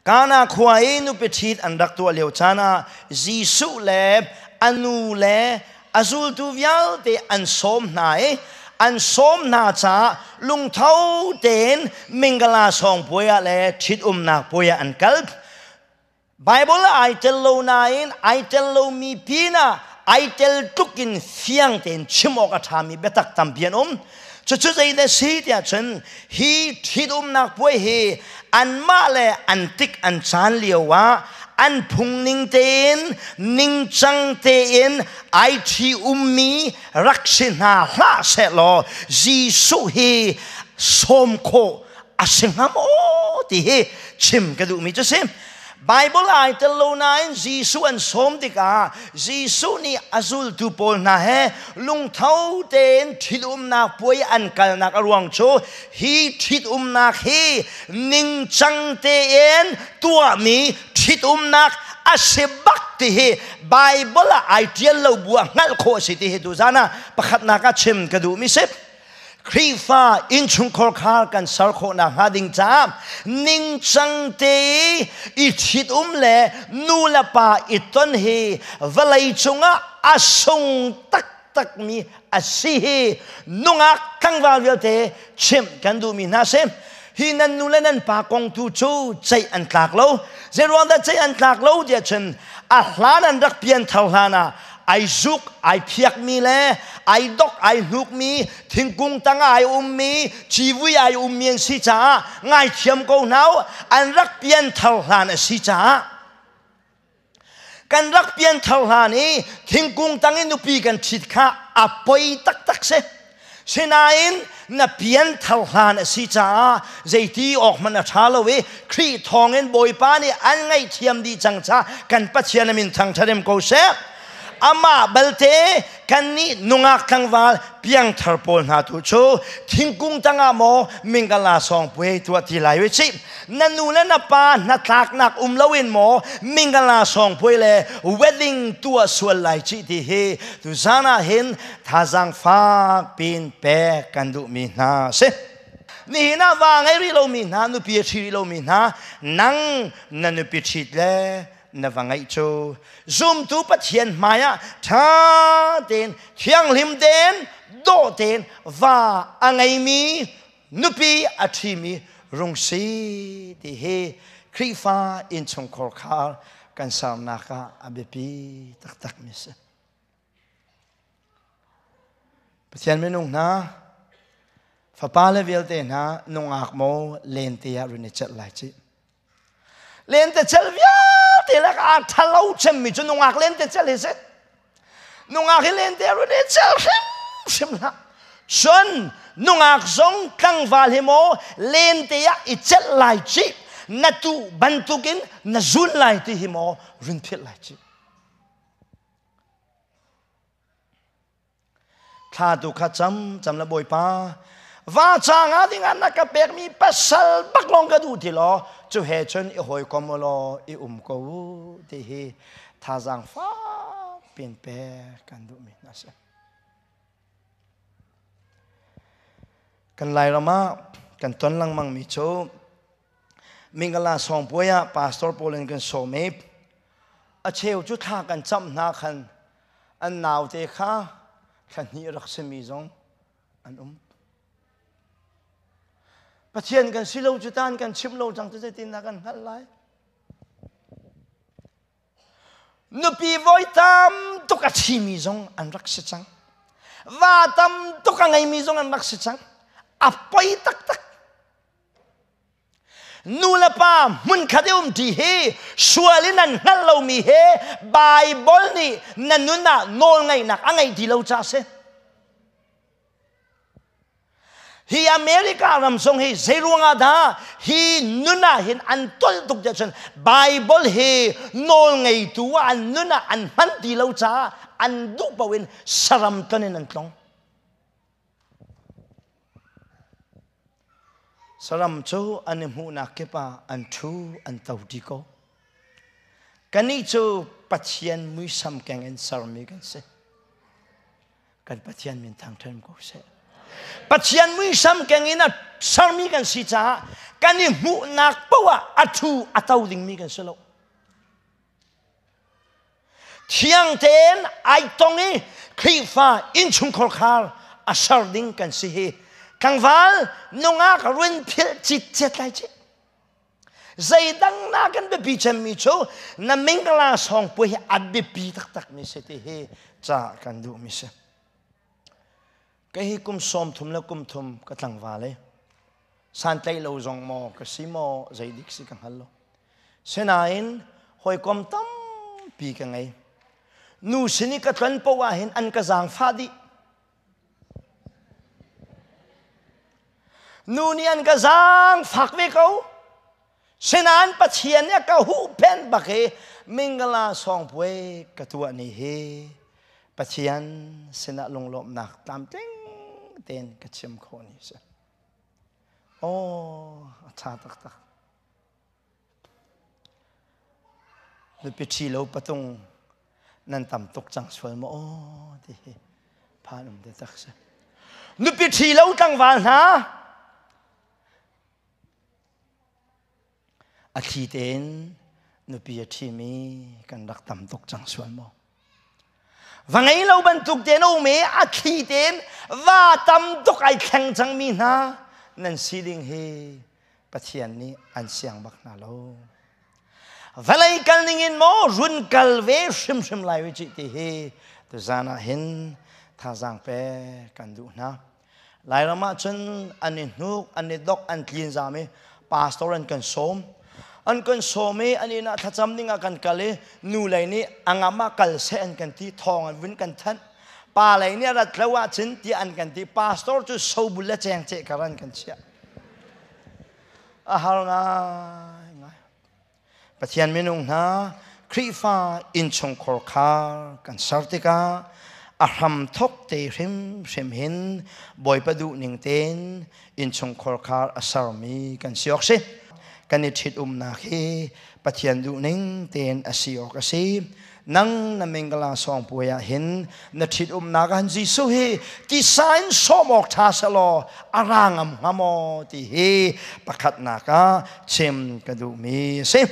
Kana khua i nupi ṭhit an rak tuah lio caan ah Jesuh le a nu le a zultu vialte an sawm hna i an sawm hna caah lungtho tein mingala sawng puai ah le ṭhitumnak puai ah an kal. Baibal ah ai tel lo nain ai tel lomi pinah ai tel tluk in fiang tein chim awk a ṭhami biatak tampi an um. Cucu zeidah si tiah cun hi ṭhitumnak puai hi anmah le an tik an caan lio ah an phung ning tein ningcang tein ai ṭhi ummi rak si hna hlah sehlaw Jesuh hi sawm khawh a si hnga maw ti hi chim ka duhmi cu si. Bible ai tel lo nain Jesuh an sawm tikah Jesuh nih a zultu pawl hna he lungtho tein ṭhitumnak puai an kalnak a ruang cu hi ṭhitumnak hi ningcang tein tuahmi ṭhitumnak a si bak ti hi Bible ah ai ṭial lo bu ah hngalh khawh a si ti hi tuzan ah pakhatnak ah chim ka duhmi si. Khrihfa innchungkhar khar kan ser khawhnak hnga ding caah ningcang te i ṭhitum le nu le pa i ton hi vawlei cungah a sung taktakmi a si hi nungak tlangval vialte chimh kan duhmi hna si. Hi nan nu le nan pa kong tu cu ceih an tlak lo. Zeiruang dah ceih an tlak lo tiah cun a hlan an rak pianthar hlan ah ai zuk ai phiakmi le ai dok ai hnukmi thingkung tang ai ummi civui ai ummi an si caah ngaithiam ko hna u an rak pianthar hlan a si caah kan rak pianthar hlan i thingkung tang i nupi kan ṭhit kha a poi taktak si sinain na pianthar hlan a si caah zeiti awk hmanh a ṭha lo i Khrih thawngin Bawipa nih an ngaihthiam dih cang caah kan Pathian a min thangṭhat ko seh amah balte kannih nungak tlangval piangthar pawl hna tu cu thingkung tangah maw mingala sawng puai tuah ti lai we chih na nu le na pa hnatlaknak um loin maw mingala sawng puai le wedding tuah sual lai chih ti hi tu zan ah hin thazaang fak pin pek kan duhmi hna si nihin ah va ngei rih lomi hna nupi a ṭhi rih lomi hna nang na nupi ṭhit le na va ngaih cu zumtu Pathian hmaiah ṭha tein thianghlim tein dawh tein va a ngeimi nupi a ṭhimi rung si ti hi Khrihfa innchungkhar khar kan sernak ah a biapi taktakmi si. Pathian minung hna fapa le vialte hna nungak maw lente ah run i celh lai cih. Lentecelh vialte lak ah ṭhalo cemmi cu nungak lentecelh hi si. Nungak hi lente run i celh hrimhrim hlah. Cun nungak zong tlangval hi maw lente ah i celh lai cih, na tuh bantukin na zun lai ti hi maw run philh lai cih. Thla tu kha cam cam la Bawipa va ca nga ding ah na ka pekmi pasal bak lawng ka duh ti law cu he cun i hawikom u law i um ko u ti hi thazaang fak pin pek kan duhmi hna si. Kan Lairam ah kan ton lengmang mi cu Mingala sawngpuai ah pastor pawl in kan sawm i a cheu cu thla kan camh hna khan an naute kha thla hnih rak simi zong an um. Pathian kan si lo cu tan kan chim lo cang cu zeitindah kan hngalh lai? Nupi voi tam tuk a thimi zong an rak si cang. Va tam tuk a ngeimi zong an rak si cang. A poi taktak. Nu le pa hmunkhat i umṭi hi sual in an hngalh lomi he Baibal nih na nun ah nawlngeihnak a ngeih ti lo caah a si. Hi America ram zong hi zeiruangah dah hi nun ah hin an tolh tuk tiah cun Baibal hi nawlngeitu ah an nun ah an hman ti lo caah an duh paoh in saram ton in an tlong. Saram cu an i hmuhnak kip ah an ṭhu an to ṭi ko. Kannih cu Pathian muisam keng in sermi kan si. Kan Pathian min thangṭhat ko seh. Pathian muisam keng in a sermi kan si caah kan i hmuhnak poah ah a thu a to dingmi kan si lo. Thiang tein ai tong i Khrihfa innchungkhar khar a ser ding kan si hi. Tlangval nungak run philh citcet lai cih. Zeidang na kan biapi cemmi cu na mingla sawng puai hi a biapi taktak mi si ti hi ca kan duh mi si. Kei hi kum 30 le kum thum ka tlangval e. Santlaih lo zong maw ka si maw zeidik si ka hngal lo. Sinain hawikom tampi ka ngei. Nu sin i ka tlon poah ah hin an ka zaangfah dih. Nu nih an ka zaangfak ve ko. Sinain Pathian nih a ka huhphenh bak i mingala sawngpuai ka tuah ni hi Pathian sinah lunglawmhnak tlamtling tein ka chim khawh ni si. Aw, a ṭha taktak. Nupi ṭhi lo patung nan tam tuk cang sual maw aw ti hi phan um te tak si. Nupi ṭhi lo tlangval hna a thli tein nupi a ṭhimi kan rak tam tuk cang sual maw? Va ngei lo bantuk tein a um i a thli tein va tam tuk ai thleng cangmi hna nan si ding hi Pathian nih an siang bak hna lo. Vawlei kal ning in maw run kal ve hrimhrim lai u cih ti hi tuzan ah hin thazaang pe kan duh hna. Lairam ah cun an i hnuk, an i dok, an tlin zam i pastor an kan sawm. An kan sawm i an inn ah thlacam ding ah kan kal i nu lei nih a ngam ah kal seh an kan ti, thawng an vun kan thanh. Pa lei nih a rat lo ahcun tiah an kan ti. Pastor cu sobul le cengceh kar an kan chiah. A har ngaingai. Pathian minung hna Khrihfa innchungkhar khar kan ser tikah a hram thok te hrimhrim hin Bawipa duh ning tein innchungkhar khar a sermi kan si awk si. Kan i ṭhitumnak hi Pathian duh ning tein a si awk a si. Nang na mingala sawngpuai ah hin na ṭhitumnak ah Jesuh hi tisa in sawm awk ṭha selaw a ra ngam hnga maw ti hi pakhatnak ah chim ka duhmi a si.